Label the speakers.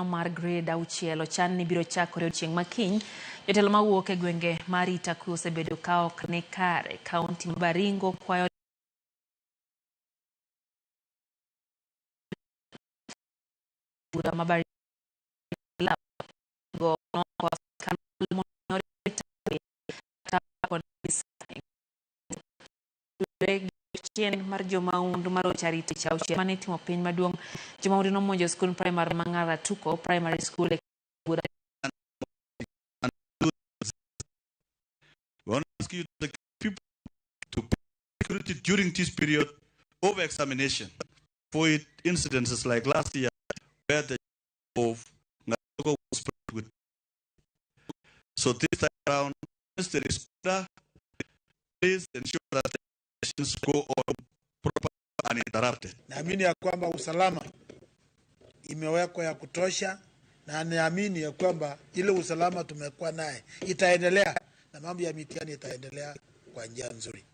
Speaker 1: Mar grade 6 ochan ni biro chakore odiechieng' ma kiny. Jotelo mawuok e gwenge ma arita kwe osebedo ka ok ni kare. Kaunti ma Baringo kwayo bura ma Baringo go chien mar jomahundu mar rocho arita seche 6 mane itimo piny maduong'. Jomahundu nomonjo skund primar ma Ng'aratuko Primary School e bura.
Speaker 2: We want to ask you the people to pay security during this period of examination. Avoid incidences like last year where the of Ng'aratuko was spread with. So this time around, there is order. Please ensure that the elections go on properly and uninterrupted.
Speaker 3: Naamini ya kwamba usalama imewekwa ya kutosha, na naamini ya kwamba ile usalama tumekuwa naye itaendelea na mambo ya mitihani itaendelea kwa njia nzuri.